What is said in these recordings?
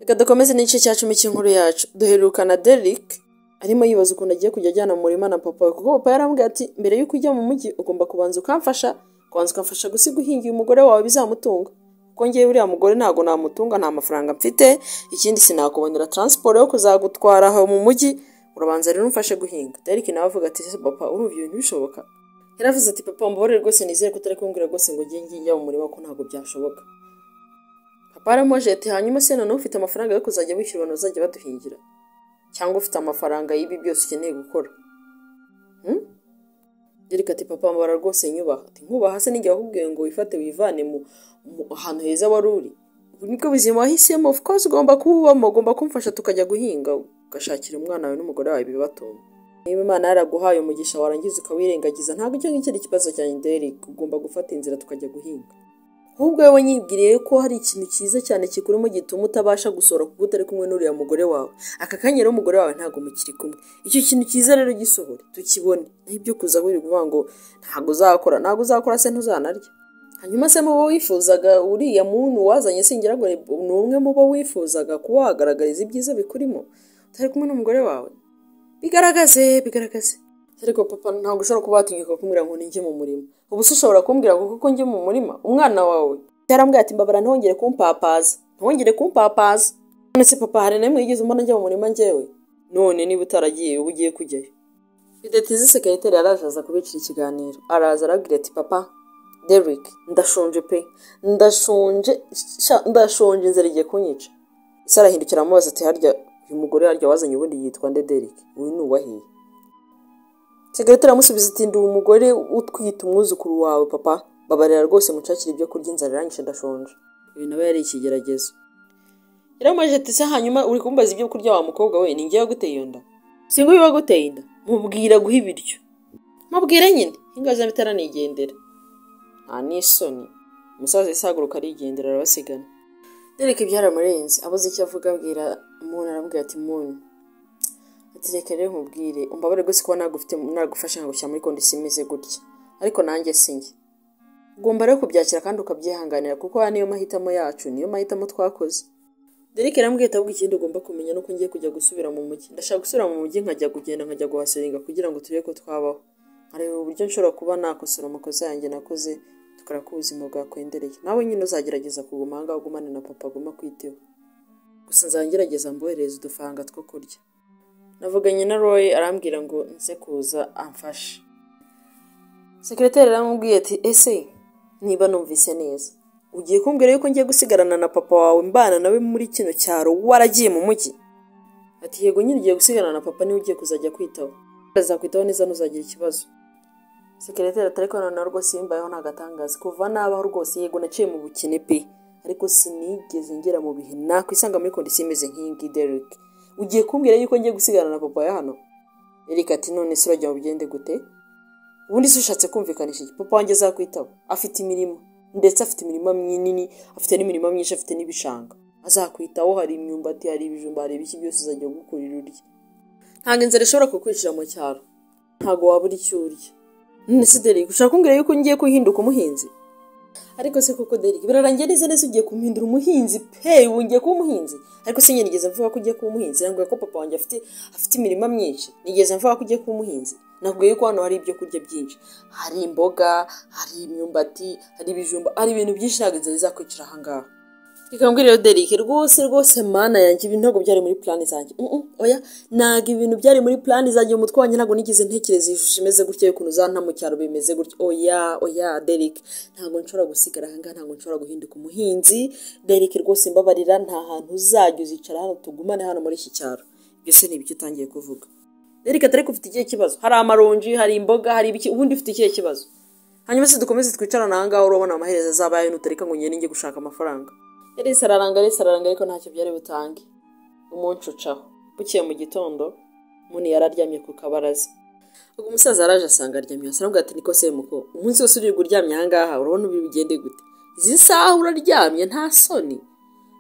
Reka dukomeze n'igice cya 10 cy'inkuru yacu. Duherukana Derek arimo yibaza ukuntu agiye kujya ajyana mu murima na papa we, kuko papa yarambwiye ati mbere y'uko ujya mu mujyi ugomba kubanza ukamfasha, kubanza ukamfasha gusiga uhingiye umugore wawe bizamutunga. Kuko ngewe uriya mugore ntago namutunga, nta mafaranga mfite, ikindi sinakubonera transport yo kuzagutwara aho mu mujyi, urabanza rero umfashe guhinga. Derek nawe avuga ati ese papa urumva ibintu bishoboka? Yaravuze ati papa mbabarire rwose, nizere ko utari kumbwira rwose ngo ngiye njya mu murima ko ntabwo byashoboka. Papa aramubajije ati hanyuma se noneho ufite amafaranga yo kuzajya wishyura abantu bazajya baduhingira, cyangwa ufite amafaranga y'ibi byose ukeneye gukora? Derek ati papa mbara rwose nyubaha. Ati nkubaha se nijya wakubwiye ngo wifate wivane mu ahantu heza wari uri, ubu nibwo buzima wahisemo, of course ugomba kububamo, ugomba kumfasha tukajya guhinga ugashakira umwana wawe n'umugore wawe ibibatunga. Niba Imana yaraguhaye umugisha warangiza ukawirengagiza, ntabwo icyo ngicyo ari ikibazo cyanjye Derek, ugomba gufata inzira tukajya guhinga. Ahubwo wowe nyibwiriye ko hari ikintu cyiza cyane kikurimo gituma utabasha gusohora kuko utari kumwe n'uriya mugore wawe. Aka kanya rero umugore wawe ntabwo mukiri kumwe. Icyo kintu cyiza rero gisohore tukibone. Naho ibyo kuza wirirwa uvuga ngo ntabwo uzakora, ntabwo uzakora se ntuzanarya. Hanyuma se mubo wifuzaga uriya muntu wazanye singira ngo ni umwe mu bo wifuzaga kuba wagaragariza ibyiza bikurimo utari kumwe n'umugore wawe. Bigaragaze, bigaragaze. Ariko papa ntabwo ushobora kuba watinyuka kumbwira ngo ninjye mu murima. Ubu se ushobora kumbwira ngo kuko njye mu murima umwana wawe? Yarambwiye ati mbabara ntongere kumpapaza, ntongere kumpapaza. None se papa hari namwe yigeze umbona njya mu murima njyewe? None niba utaragiye ubu ugiye kujyayo. Bidatinze sekreteri yaraje aza kubicira ikiganiro. Araza arabwira ati papa Derek ndashonje pe, ndashonje, ndashonje inzara igiye kunyica. Ese arahindukira amubaza ati harya uyu mugore harya wazanye ubundi yitwa nde Derek? Uyu ni uwahiye. Sekreteri aramusubiza ati ndi umugore utwite umwuzukuru wawe papa, babarira rwose mucakire ibyo kurya inzara iranyishe ndashonje. Uyu nawe yari ikigeragezo. Yaramubajije ati se hanyuma uri kumbaza ibyo kurya wa mukobwa we, ni njyewe waguteye iyo nda? Si nguyu waguteye inda? Mubwira guha ibiryo. Mubwire nyine, ingaza bitaranigendera. Nta n'isoni. Umusaza yasaguruka arigendera arabasigana. Derek byaramurenze, abuze icyo avuga abwira Moon, aramubwira ati Moon, ati reka rero nkubwire, umbabare rwose kuba nagufite nagufasha nkagushyira muri kondisiyo imeze gutya, ariko nanjye si njye. Ugomba rero kubyakira kandi ukabyihanganira kuko aya niyo mahitamo yacu, niyo mahitamo twakoze. Derek yarambwiye ati ahubwo ikindi ugomba kumenya nuko ngiye kujya gusubira mu mujyi. Ndashaka gusubira mu mujyi nkajya kugenda nkajya guhasiringa kugira ngo turebe ko twabaho. Nkareba uburyo nshobora kuba nakosora amakosa yanjye nakoze, tukareba ko ubuzima bwakwendereye. Nawe nyine uzagerageza kuguma aha ngaha ugumane na papa aguma akwiteho. Gusa nzagerageza mboherereze udufaranga two kurya. Navuganye na Roy arambwira ngo nze kuza amfashe. Sekreteri aramubwiye ati ese niba numvise neza, ugiye kumbwira yuko ngiye gusigarana na papa wawe mbana nawe muri kino cyaro waragiye mu mujyi? Ati yego nyine ugiye gusigarana na papa niwe ugiye kuzajya kwitaho. Azakwitaho neza ntuzagira ikibazo. Sekreteri ati ariko noneho rwose yimbayeho ntagatangaza, kuva nabaho rwose yego naciye mu bukene pe, ariko sinigeze ngera mu bihe nakwisanga muri kondisiyo imeze nk'iyi ngiyi Derek. Ugiye kumbwira yuko ngiye gusigarana na papa ya hano? Derek ati none se urajya mu bigende gute? Ubundi se ushatse kumvikanisha iki? Papa wanjye azakwitaho, afite imirima, ndetse afite imirima minini, afite n'imirima myinshi, afite n'ibishanga. Azakwitaho, hari imyumbati, hari ibijumba, hari ibiki byose uzajya gukurira urya. Ntabwo inzara ishobora kukwicira mu cyaro, ntabwo wabura icyo urya. None se Derek ushaka kumbwira yuko ngiye kuhinduka umuhinzi? Ariko se koko Derek birarangiye neza neza ugiye kumpindura umuhinzi pe, ubu ngiye kuba umuhinzi. Ariko se nigeze mvuga ko ugiye kuba umuhinzi? Nabwiye ko papa wanjye afite imirima myinshi. Nigeze mvuga ko ugiye kuba umuhinzi? Nabwiye ko hano hari ibyo kurya byinshi, hari imboga, hari imyumbati, hari ibijumba, hari ibintu byinshi, ntabwo inzara izakwicira aha ngaha. Reka mbwire rero Derek rwose rwose mana yanjye ibintu ntabwo byari muri plan zanjye. Oya ntabwo ibintu byari muri plan zanjye, umutwe wanjye ntabwo nigeze ntekereza ishusho imeze gutya y'ukuntu uzanta mu cyaro bimeze gutya. Oya oya Derek ntabwo nshobora gusigara aha ngaha, ntabwo nshobora guhinduka umuhinzi. Derek rwose mbabarira, nta hantu uzajya uzicara hano, tugumane hano muri iki cyaro. Ibyo se ni ibiki utangiye kuvuga? Derek atari ufite ikihe kibazo? Hari amaronji, hari imboga, hari ibiki, ubundi ufite ikihe kibazo? Hanyuma se dukomeze twicarane aha ngaha, urabona amaherezo azaba yayo nutareka ngo ngende njye gushaka amafaranga. Yarese araranga, arese araranga, ariko ntacyo byari butange. Umunsi ucaho. Bukeye mu gitondo, Muni yararyamye ku kabaraza. Ubwo umusaza araje asanga aryamye hasi, aramubwira ati niko se muko, umunsi wose uririrwa uryamye aha ngaha, urabona ubi bigende gute? Izi saha uraryamye nta soni?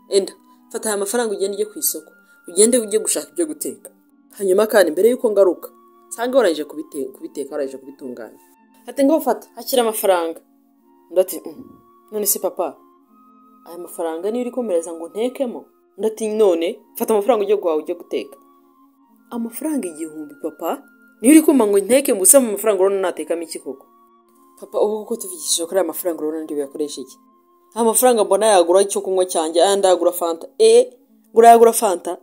Enda, fata aya mafaranga ugende ujye ku isoko, ugende ujye gushaka ibyo guteka. Hanyuma kandi mbere yuko ngaruka, nsanga warangije kubiteka, warangije kubitunganya. Ati ngo fata, akira amafaranga. Undi ati none se papa, aya mafaranga niyo uri komereza ngo ntekemo? Undi ati none fata amafaranga ujye guhaha ujye guteka. Amafaranga 1000 papa, niyo uri kumva ngo nteke mbuse mu mafaranga urabona natekamo iki koko? Papa ubu kuko tuvugishije kuri aya mafaranga urabona ndi buyakoreshe iki? Amafaranga mbona yagura icyo kunywa cyanjye, aya ndagura fanta. Urayagura fanta?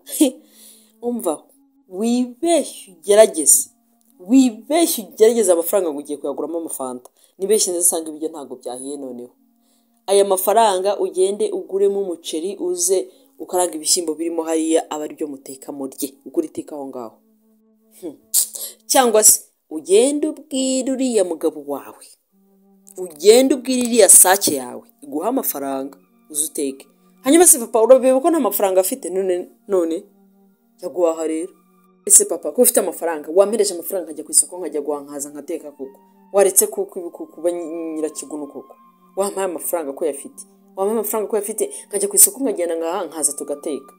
Umva, wibeshye ugerageze. Wibeshye ugerageze amafaranga ngo ugiye kuyaguramo amafanta. Nibeshye neza usanga ibiryo ntabwo byahiye noneho. Aya mafaranga ugende uguremo umuceri uze ukaranga ibishyimbo birimo hariya aba aribyo muteka murye, ugure iteka aho ngaho. Cyangwa se ugende ubwire uriya mugabo wawe, ugende ubwire iriya sake yawe iguha amafaranga uze uteke. Hanyuma se papa urabeba ko nta mafaranga afite none yaguhaha rero. Ese papa ko ufite amafaranga wampereje amafaranga nkajya ku isoko nkajya guhaha nkaza nkateka koko? Waretse kuba nyirakigunu koko? Wampaye amafaranga ko yafite, wampaye amafaranga ko yafite nkajya ku isoko nkagenda ngaha nkaza tugateka.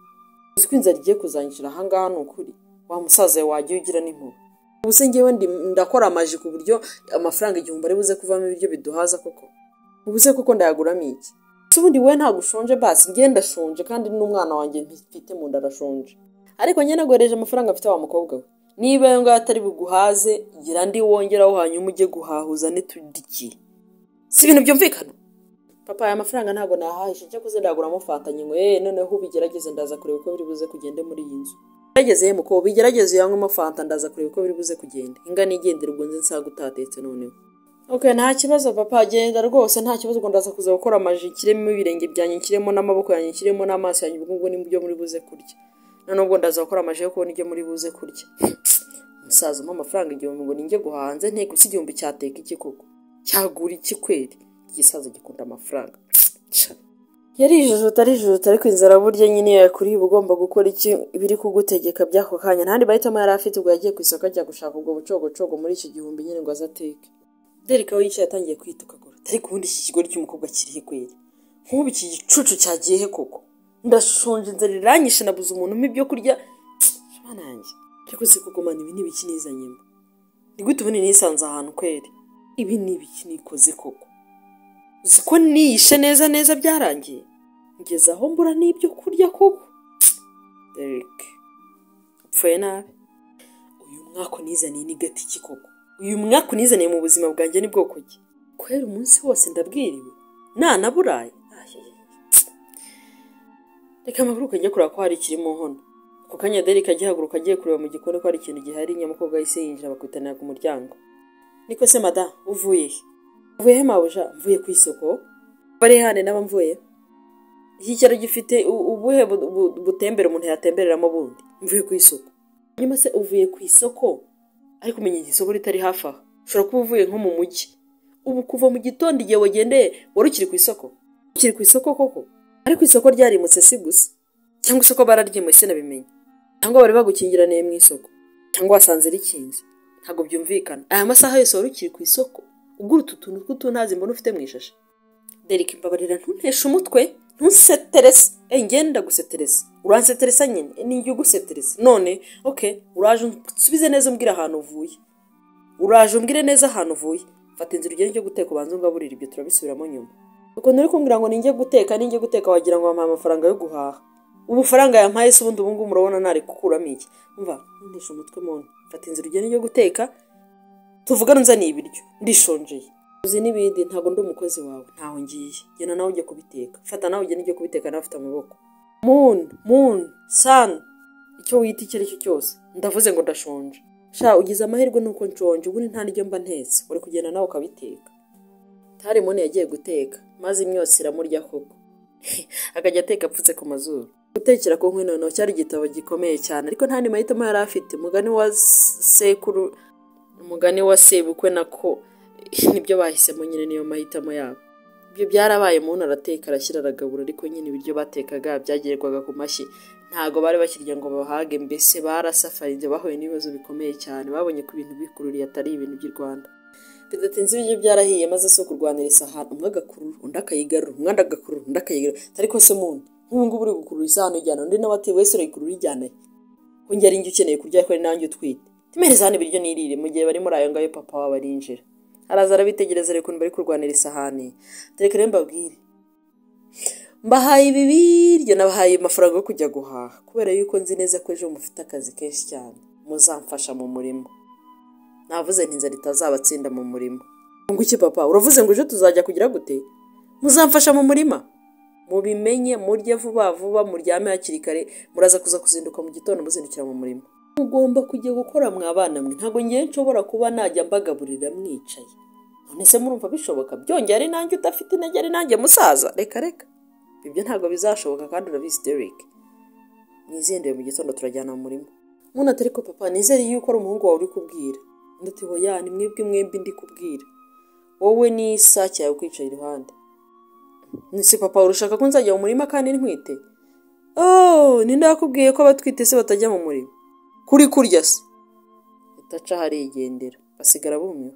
Uzi ko inzara igiye kuzanyicira aha ngaha ni ukuri? Wa musaza wagiye ugira n'impuhwe. Ubu se njyewe ndakora amaji ku buryo amafaranga 1000 ari buze kuvamo ibiryo biduhaza koko? Ubu se koko ndayaguramo iki? Se ubundi we ntabwo ushonje? Basi njye ndashonje kandi n'umwana wanjye mfite mu nda arashonje. Ariko njye naguhereje amafaranga afite wa mukobwa we. Niba ayo ngayo atari buguhaze, gira andi wongeraho hanyuma ujye guhaha uzane turye. Si ibintu byumvikana? Papa aya mafaranga ntabwo nahahishe, cyakoze ndaguramo fanta nywe, noneho ubigerageze ndaza kureba uko biri buze kugende muri iyi nzu. Gerageze ye mukobwa, ubigerageze uyanywemo fanta ndaza kureba uko biri buze kugenda. Inga nigendera ubwo nze nsaga utatetse noneho. Okay, nta kibazo papa, genda rwose nta kibazo, ngo ndaza kuza gukora amaji kiremo ibirenge byanjye, kiremo n'amaboko yanjye, kiremo n'amaso yanjye, ubwo ngo ni byo muri buze kurya. None ubwo ndaza gukora amaji yo kubona ibyo muri buze kurya. Umusaza umpa amafaranga 1000 ngo ninjye guhanze nteko, si 1000 cyateka iki koko? Cyagura iki kweri? Igisaza gikunda amafaranga. Yarijujuta arijujuta, ariko inzara burya nyine yakuriye uba ugomba gukora iki ibiri kugutegeka by'ako kanya. Ntandi bahitamo yari afite, ubwo yagiye ku isoko ajya gushaka ubwo bucogocogo muri iki 1000 nyine ngo azateke. Derek we yicaye atangiye kwitukagura. Ariko ubundi iki kigori cy'umukobwa kirihe kweri? Nk'ubu iki gicucu cyagiye he koko? Ndashonje inzara iranyishe nabuze umuntu umpa ibyo kurya. Mana yanjye. Ariko se koko mana ibi ni ibiki nizanyemo? Ni gute ubundi nisanze ahantu kweri? Ibi ni ibiki nikoze koko? Uzi ko niyishe neza neza byarangiye? Ngeze aho mbura n'ibyo kurya koko? Derek, upfuye nabi. Uyu mwaka unizaniye ni gati ki koko? Uyu mwaka unizaniye mu buzima bwanjye ni bwoko ki? Kwera umunsi wose ndabwiriwe nanaburaye. Reka amaguruka njye kureba ko hari ikiri mu nkono. Ako kanya Derek agihaguruka agiye kureba mu gikoni ko hari ikintu gihari, nyamukobwa yahise yinjira bakutanira ku muryango. Niko se mada, uvuye he? Mvuye he mabuja? Mvuye ku isoko. Bari hane naba mvuye. Iki cyaro gifite ubuhe butembere umuntu yatembereramo bundi? Mvuye ku isoko. Nyuma se uvuye ku isoko? Ariko umenya isoko ritari hafi aha. Ushobora kuba uvuye nko mu mujyi. Ubu kuva mu gitondo igihe wagendeye wari ukiri ku isoko? Ukiri ku isoko koko? Ariko isoko ryarimutse si gusa. Cyangwa isoko bararyimuye sinabimenye. Cyangwa bari bagukingiraniye mu isoko. Cyangwa wasanze rikinze. Ntabwo byumvikana. Aya masaha yose wari ukiri ku isoko. Ugura utu tuntu tw'utuntazi mbona ufite mu ishashi. Derek mbabarira ntunteshe umutwe, ntuseterese. Ngenda guseteresa. Uranseteresa nyine, ni njye uguseteresa. None, okay, uraje unsubize neza umbwire ahantu uvuye. Uraje umbwire neza ahantu uvuye. Fata inzira ugende ujye guteka ubanze ungaburire, ibyo turabisubiramo nyuma. Ukuntu uri kumbwira ngo ninjye guteka, ninjye guteka wagira ngo wampaye amafaranga yo guhaha. Ubufaranga yampaye se ubundi ubu ngubu murabona nari gukuramo iki? Umva, ntunteshe umutwe muntu. Fata inzira ugende ujye guteka, tuvugane unzaniye ibiryo. Ndishonjeye. Uzi n'ibindi, ntabwo ndi umukozi wawe, ntaho ngiye. Genda nawe ujye kubiteka. Fata nawe ugende ujye kubiteka nawe ufite amaboko. Moon, moon, sun, icyo wita icyo ari cyo cyose. Ndavuze ngo ndashonje. Sha ugize amahirwe nuko nshonje, ubundi nta n'ibyo mba ntetse. Uri kugenda nawe ukabiteka. Tari Moon yagiye guteka, maze imyotsi iramurya koko. Akajya ateka apfutse ku mazuru. Gutekera ku nkwi noneho cyari igitabo gikomeye cyane, ariko nta n'andi mahitamo yari afite. Umugani wa sekuru, umugani wa sebukwe nako nibyo bahisemo nyine, niyo mahitamo yabo. Ibyo byarabaye, umuntu arateka arashyira aragabura, ariko nyine ibiryo batekaga byagerwaga ku mashyi, ntago bari bakirya ngo bahage, mbese barasafarinze, bahuye n'ibibazo bikomeye cyane, babonye ko ibintu bikururiye atari ibintu by'u Rwanda. Bidatinze ibiryo byarahiye, maze si ukurwanira isahani, umwe agakurura undi akayigarura, umwe agakurura undi akayigarura. Ariko se muntu nk'ubu ngubu uri gukurura isahani ujyana, undi nawe ati wese urayikurura ujyana he? Ko njye ari njye ukeneye kurya, ariko ari nanjye utwite. Timereza hano ibiryo nirire. Mu gihe bari muri ayo ngayo papa wabo arinjira, araza arabitegereza areba ukuntu bari kurwanira isahani. Reka rero mbabwire, Mbahaye ibi biryo, nabahaye amafaranga yo kujya guhaha kubera yuko nzi neza ko ejo mufite akazi kenshi cyane, muzamfasha mu murima. Navuze nti inzara itazabatsinda mu murima. Ngo iki papa, uravuze ngo ejo tuzajya kugira gute? Muzamfasha mu murima. Mubimenye, murye vuba vuba, muryame hakiri kare, muraza kuza kuzinduka mu gitondo muzindukira mu murima. Mugomba kujya gukora mwa bana mwe, ntabwo ngiye nshobora kuba najya mbagaburira mwicaye. None se murumva bishoboka? Byongeye ari nanjye udafite intege, ari nanjye musaza, reka reka. Ibyo ntabwo bizashoboka kandi urabizi Derek. Mwizinduye mu gitondo turajyana mu murima. Umuntu ati ariko papa, nizere yuko ari umuhungu wawe uri kubwira. Undi ati hoya, ni mwebwe mwembi ndi kubwira. Wowe n'isake yawe kwicaye iruhande. Nise papa, urashaka ko nzajya mu murima kandi ntwite? Oh, ninde yakubwiye ko abatwite se batajya mu murima? Kuri kurya se? Itaca harigendera, basigara bumiwe.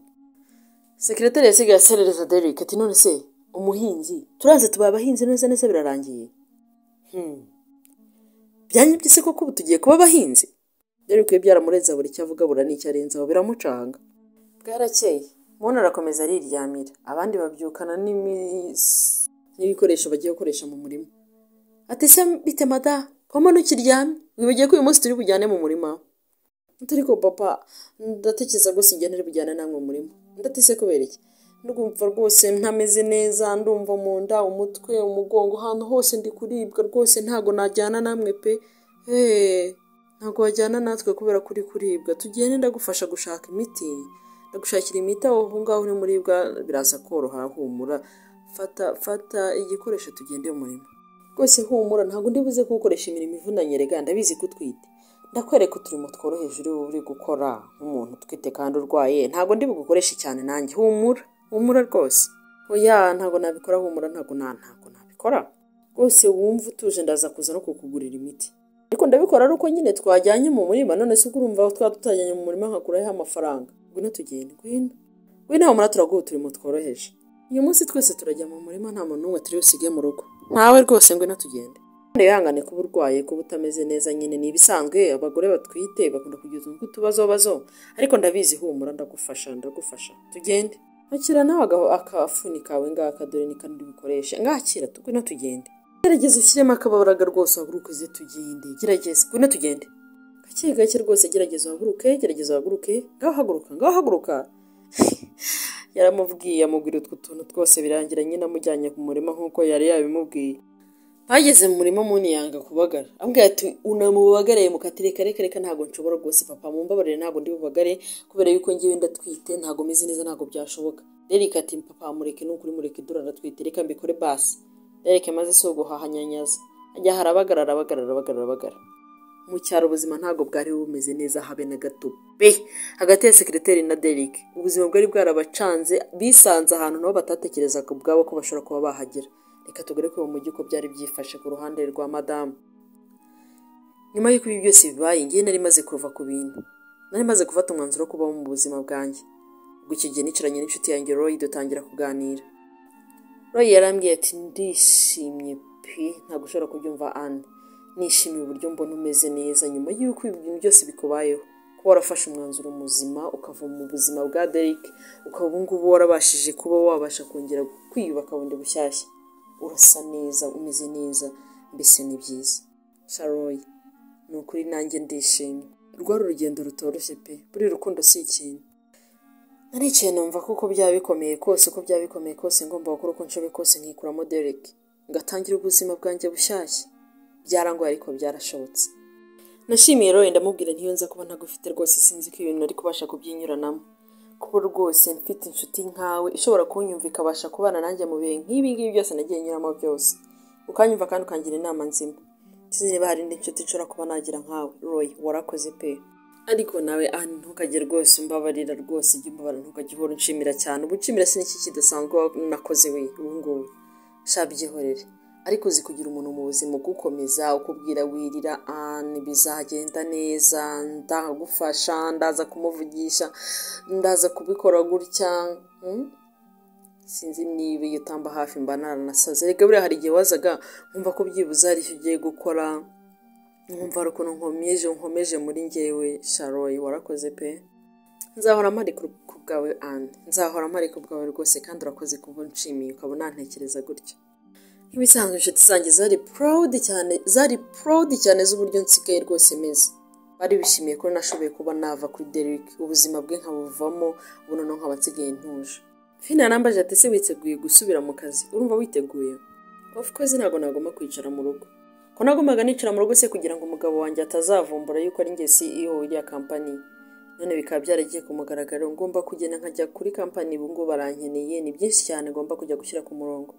Sekretari yasigaye aserereza Derek ati none se umuhinzi, turanze tubaye abahinzi neza neza birarangiye. Byanyibye se koko ubu tugiye kuba abahinzi? Derek we byaramurenze, buri icyo avuga bura n'icyo arenzaho biramucanga. Bwarakeye, Mona arakomeza ariryamira, abandi babyukana n'ibikoresho bagiye gukoresha mu murima. Ati se bite mada, ko mbona ukiryamye? Wibagiwe ko uyu munsi turi bujyane mu murima? Ariko papa, ndatekereza rwose njye ntari bujyane namwe mu murima. Ndatese kubera iki? Ndumva rwose ntameze neza, ndumva mu nda, umutwe, umugongo, ahantu hose ndi kuribwa rwose, ntago najyana namwe pe. Ntago wajyana natwe kubera kuri kuribwa. Tugende ndagufasha gushaka imiti. Ndagushakira imiti aho ngaho uri muribwa biraza koroha, humura. Fata igikoresho tugende mu murima. Rwose humura, ntago ndi buze kugukoresha imirimo ivunanye rega, ndabizi ko utwite. Ndakwereka uturimo tworoheje uri gukora nk'umuntu utwite kandi urwaye, ntago ndi bugukoreshe cyane nanjye. Humura, humura rwose. Oya, ntago nabikora, humura, ntago nabikora. Rwose wumva utuje, ndaza kuza no kukugurira imiti. Ariko ndabikora ari uko nyine twajyanye mu murima, none se urumva twaba tutajyanye mu murima nkakuraho amafaranga. Ngwino tugende, ngwino. Ngwino humura, turaguha uturimo tworoheje. Uyu munsi twese turajya mu murima, nta muntu n'umwe turi busige mu rugo. Ntawe rwose, ngwino tugende. Wihangane kuba urwaye, kuba utameze neza nyine ni ibisanzwe, abagore batwite bakunda kugira utuntu tw'utubazobazo, ariko ndabizi humura, ndagufasha, ndagufasha. Tugende. Akira nawe akafuni kawe ngaka, dore ni kandi ubikoreshe. Ngakira, ngwino tugende. Gerageza ushyiremo akabaraga rwose, uhaguruke uze tugende. Gerageza, ngwino tugende. Gake gake rwose, gerageza uhaguruke, gerageza uhaguruke. Ngaho haguruka, ngaho haguruka. Yaramubwiye, amubwira utwo tuntu twose, birangira nyine amujyanye ku murima nk'uko yari yabimubwiye. Bageze mu murima Muni yanga kubagara. Ambwira ati unamubagareye mukatire kare kare, ntago nshobora rwose papa, mumbabarire ntago ndi bubagare kubera yuko ngiwe ndatwite, ntago meze neza, ntago byashoboka. Derek ati papa mureke, nukuri mureke, dore aratwite, reka mbikore basi. Derek maze so guhahanyanyaza, ajya harabagara, arabagara, arabagara, arabagara. Mu cyaro ubuzima ntago bwari bumeze neza habe na gato pe. Hagati ya sekreteri na Derek ubuzima bwari bwarabacanze, bisanze ahantu nabo batatekerezaga ubwabo ko bashobora kuba bahagera. Reka tugaruke mu mujyi uko byari byifashe ku ruhande rwa madamu. Nyuma y'uko ibi byose bibaye, ngiye nari maze kuva ku bintu, nari maze gufata umwanzuro wo kubaho mu buzima bwanjye. Ubwo icyo gihe nicaranye n'inshuti yanjye Roy, dutangira kuganira. Roy yarambwiye ati ndishimye pe, ntabwo ushobora kubyumva Anne, nishimiye uburyo mbona umeze neza nyuma y'uko ibi bintu byose bikubayeho, kuba warafashe umwanzuro muzima ukava mu buzima bwa Derek, ukaba ubu ngubu warabashije kuba wabasha kongera kwiyubaka bundi bushyashya. Urasa neza, umeze neza, mbese ni byiza. Sharoy, ni ukuri nanjye ndishimye. Rwari urugendo rutoroshye pe, buri rukundo si ikintu. Naricaye numva kuko byaba bikomeye kose, uko byaba bikomeye kose, ngomba gukora uko nshoboye kose nkikuramo Derek, ngatangira ubuzima bwanjye bushyashya. Byarangoye ariko byarashobotse. Nashimiye Roy, ndamubwira ntiyo nza kuba ntagufite rwose sinzi ko ibintu nari kubasha kubyinyuranamo. Kuba rwose mfite inshuti nkawe ishobora kunyumva ikabasha kubana nanjye mu bihe nk'ibi ngibi byose nagiye nyuramo byose, ukanyumva kandi ukangira inama nzima. Sinzi niba hari indi nshuti nshobora kuba nagira nkawe Roy, warakoze pe. Ariko nawe Anne, ntukajye rwose umbabarira rwose, jya umbabarira, ntukajye uhora unshimira cyane. Ubu nshimira si n'iki kidasanzwe nakoze we ubu ngubu, sha byihorere. Ariko uzi kugira umuntu mu buzima ugukomeza, ukubwira wirira Anne bizagenda neza, ndagufasha, ndaza kumuvugisha, ndaza kubikora gutya. Sinzi niba iyo utamba hafi mba naranasaze. Reka buriya hari igihe wazaga nkumva ko byibuze hari icyo ugiye gukora, nkumva hari ukuntu nkomeje muri njyewe. Sharoy, warakoze pe. Nzahora mpari ku bwawe Anne, nzahora mpari ku bwawe rwose, kandi urakoze kuba unshimiye ukaba unantekereza gutya. Nk'ibisanzwe inshuti zanjye zari proud cyane z'uburyo nsigaye rwose meze. Bari bishimiye ko nashoboye kuba nava kuri Derek, ubuzima bwe nkabuvamo, ubu noneho nkaba nsigaye ntuje. Fina yarambaje ati: "Ese witeguye gusubira mu kazi? Urumva witeguye?" Of course, ntabwo nagomba kwicara mu rugo. Ko nagombaga nicara mu rugo se kugira ngo umugabo wanjye atazavumbura yuko ari njye CEO w'iriya kampani, none bikaba byaragiye ku mugaragaro? Ngomba kugenda nkajya kuri kampani, ubu ngubu barankeneye. Ni byinshi cyane ngomba kujya gushyira ku murongo.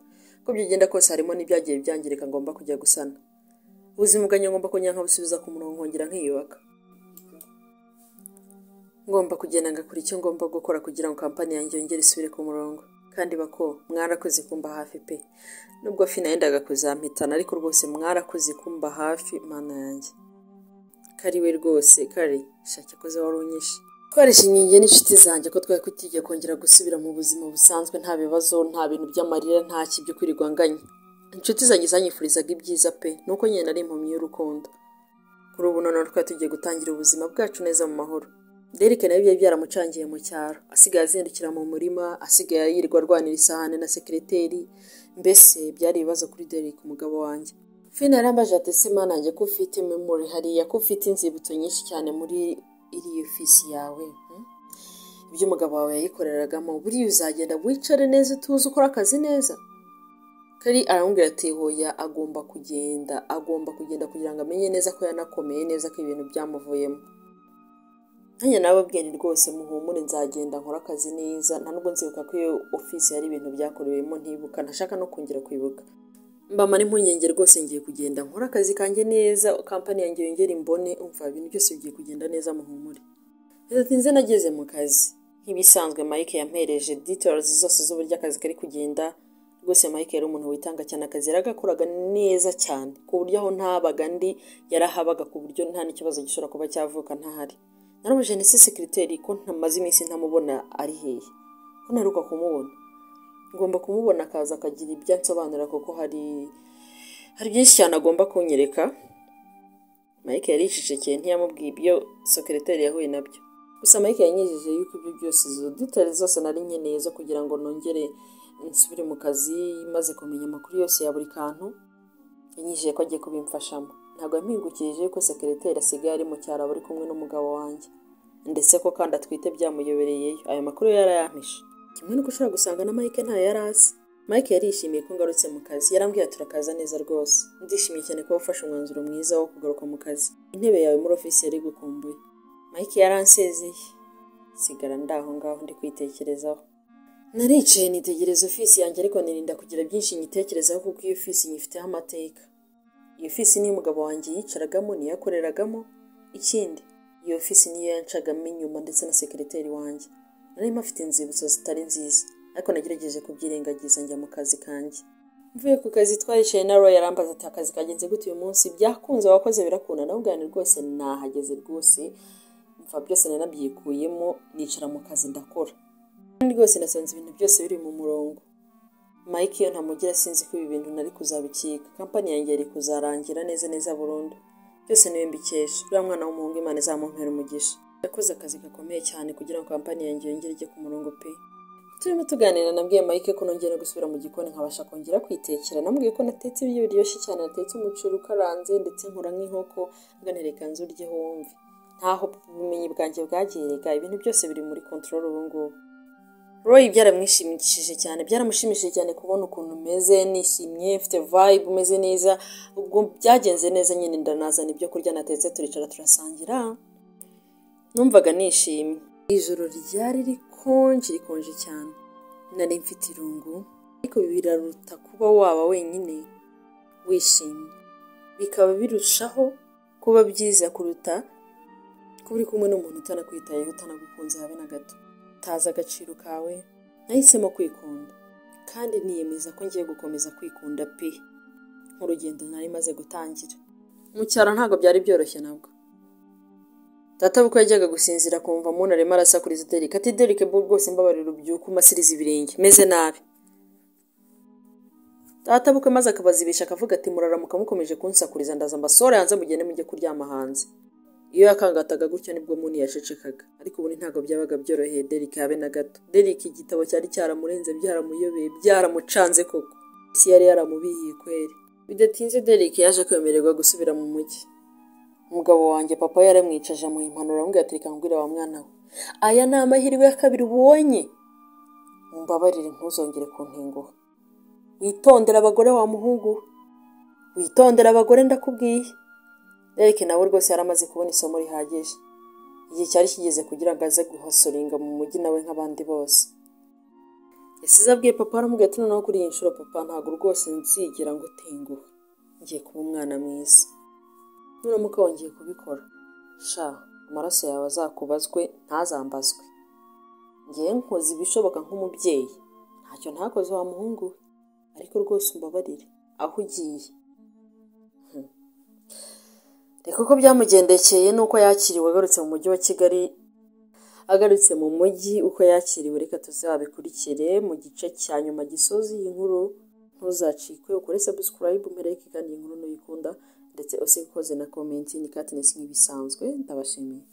Uko byagenda kose harimo n'ibyagiye byangirika ngomba kujya gusana. Ubuzima bwanjye ngomba kongera nkabusubiza ku murongo, nkongera nkiyubaka. Ngomba kugenda ngakora icyo ngomba gukora kugira ngo kampani yanjye yongere isubire ku murongo. Kandi bako mwarakoze kumba hafi pe. Nubwo Fina yendaga kuzampitana, ariko rwose mwarakoze kumba hafi. Mana yanjye, kari we rwose, kari shaka koze wari unyishe. Twarishimye njye n'inshuti zanjye ko twari tugiye kongera gusubira mu buzima busanzwe, nta bibazo, nta bintu by'amarira, nta kibyo kwirirwa nganya. Inshuti zanjye zanyifurizaga ibyiza pe, nuko nyine nari impumyi y'urukundo. Kuri ubu noneho twari tugiye gutangira ubuzima bwacu neza mu mahoro. Derek nawe byari byaramucangiye mu cyaro, asigaye azindukira mu murima, asigaye yirirwa arwanira isahane na sekereteri. Mbese byari ibibazo kuri Derek, umugabo wanjye. Fina yarambaje ati: "Ese mana yanjye, ko ufite memory hariya, ko ufite inzibutso nyinshi cyane muri iriya ofisi yawe, Ibyo umugabo wawe yayikoreragamo, buriya uzagenda wicare neza utuze ukore akazi neza?" Kari aramubwira ati: "Hoya, agomba kugenda, agomba kugenda kugira ngo amenye neza ko yanakomeye neza, ko ibintu byamuvuyemo." Nanjye nababwiye nti: "Rwose muhumure, nzagenda nkore akazi neza. Nta nubwo nzibuka ko iyo ofisi hari ibintu byakorewemo ntibuka, ntashaka no kongera kwibuka. Mbamara impungenge rwose, ngiye kugenda nkore akazi kanjye neza, kampani yanjye yongere imbone. Umva, ibintu byose bigiye kugenda neza, muhumure." Bidatinze nageze mu kazi nk'ibisanzwe. Mike yampereje details zose z'uburyo akazi kari kugenda. Rwose Mike yari umuntu witanga cyane, akazi yaragakoraga neza cyane, ku buryo aho ntabaga ndi yarahabaga, ku buryo nta n'ikibazo gishobora kuba cyavuka ntahari. Naramubajije nti: "Se sekiriteri ko ntamaze iminsi ntamubona, ari hehe? Ko ntaheruka kumubona? Ngomba kumubona akaza akagira ibyo ansobanurira, kuko hari byinshi cyane agomba kunyereka." Mike yaricecekeye, ntiyamubwiye ibyo sekereteri yahuye nabyo. Gusa Mike yanyijeje yuko ibyo byose, izo details zose nari nkeneye zo kugira ngo nongere nsubire mu kazi maze kumenya amakuru yose ya buri kantu, yanyijeje ko agiye kubimfashamo. Ntabwo yampingukirije yuko sekereteri asigaye ari mu cyaro, aba ari kumwe n'umugabo wanjye, ndetse ko kandi atwite byamuyobereyeyo. Ayo makuru yarayampishe, kimwe n'uko ushobora gusanga na Mike ntayo yari azi. Mike yarishimiye ko ngarutse mu kazi. Yarambwiye ati: "Turakaza neza rwose, ndishimye cyane kuba ufashe umwanzuro mwiza wo kugaruka mu kazi. Intebe yawe muri ofisi yari igukumbuye." Mike yaransezeye, sigara ndaho ngaho ndi kwitekerezaho. Naricaye nitegereza ofisi yanjye, ariko nirinda kugira byinshi nyitekerezaho, kuko iyo ofisi nyifiteho amateka. Iyo ofisi niyo umugabo wanjye yicaragamo, niyo yakoreragamo. Ikindi, iyo ofisi niyo yancagamo inyuma, ndetse na sekereteri wanjye. Nari mpafite inzibutso zitari nziza, ariko nagerageje kubyirengagiza njya mu kazi kanjye. Mvuye ku kazi twaricaye na Roy, arambaza ati: "Akazi kagenze gute uyu munsi? Byakunze? Wakoze birakunda?" Nawe ubwanjye rwose nahageze, rwose mva byose nanabyikuyemo, nicara mu kazi ndakora, kandi rwose nasanze ibintu byose biri mu murongo. Mike iyo ntamugira sinzi ko ibi bintu nari kuzabikika, kampani yanjye yari kuzarangira neza neza burundu. Byose niwe mbikesha. Uriya mwana w'umuhungu, Imana izamumpera umugisha, yakoze akazi gakomeye cyane kugira ngo kampani yanjye yongere ijye ku murongo pe. Turimo tuganira, nabwiye Mike ko nongera gusubira mu gikoni nkabasha kongera kwitekera. Namubwiye ko natetse ibiryo biryoshye cyane, natetse umuceri ukaranze, ndetse nkora nk'inkoko, nganireka nze uryeho wumve. Ntaho ubumenyi bwanjye bwagiye rega, ibintu byose biri muri control ubu ngubu. Roy byaramwishimishije cyane, byaramushimishije cyane kubona ukuntu meze nishimye, mfite vibe, umeze neza. Ubwo byagenze neza nyine, ndanazana ibyo kurya natetse, turicara turasangira. Numvaga nishimye. Ijoro ryari rikonje, rikonje cyane. Nari mfite irungu, ariko biraruta kuba waba wenyine wishimye, bikaba birushaho kuba byiza kuruta kuba uri kumwe n'umuntu utanakwitayeho, utanagukunze habe na gato, utazi agaciro kawe. Nahisemo kwikunda kandi niyemeza ko ngiye gukomeza kwikunda pe, nk'urugendo nari maze gutangira. Mu cyaro ntabwo byari byoroshye nabwo. Data bukwe yajyaga gusinzira akumva umuntu arimo arasakuriza Derek ati: "Derek bo rwose mbabarira ubyuke umasirize ibirenge, meze nabi." Data bukwe maze akabazibisha, akavuga ati: "Muraramuka mukomeje kunsakuriza, ndaza mbasore hanze, mugende mujye kuryama hanze." Iyo yakangataga gutyo nibwo Muni yacecekaga, ariko ubundi ntabwo byabaga byoroheye Derek habe na gato. Derek igitabo cyari cyaramurenze, byaramuyobeye, byaramucanze koko. Isi yari yaramubihiye kweri. Bidatinze Derek yaje kwemererwa gusubira mu mujyi. Umugabo wanjye papa yaramwicaje amuha impanuro, aramubwira ati: "Reka nkubwire wa mwana we, aya ni amahirwe ya kabiri ubonye, mumbabarire ntuzongere kuntenguha. Witondere abagore wa muhungu we, witondere abagore ndakubwiye." Derek nawe rwose yari amaze kubona isomo rihagije. Igihe cyari kigeze kugira ngo aze guhustlinga mu mujyi nawe nk'abandi bose. Yasize abwiye papa, aramubwira ati: "Noneho kuri iyi nshuro papa, ntabwo rwose nzigera ngutenguha, ngiye kuba umwana mwiza. Nuramuka wongeye kubikora sha, amaraso yawe azakubazwe ntazambazwe. Ngewe nkoze ibishoboka nk'umubyeyi, ntacyo ntakoze wa muhungu we, ariko rwose umbabarire aho ugiye." Reka uko byamugendekeye n'uko yakiriwe agarutse mu mujyi wa Kigali, agarutse mu mujyi uko yakiriwe, reka tuzabikurikire mu gice cya nyuma gisoza iyi nkuru. Ntuzacikwe, ukore subscribe, umpereke kandi iyi nkuru nuyikunda, ndetse usige ukoze na comment. Ni Katness nk'ibisanzwe, ndabashimiye.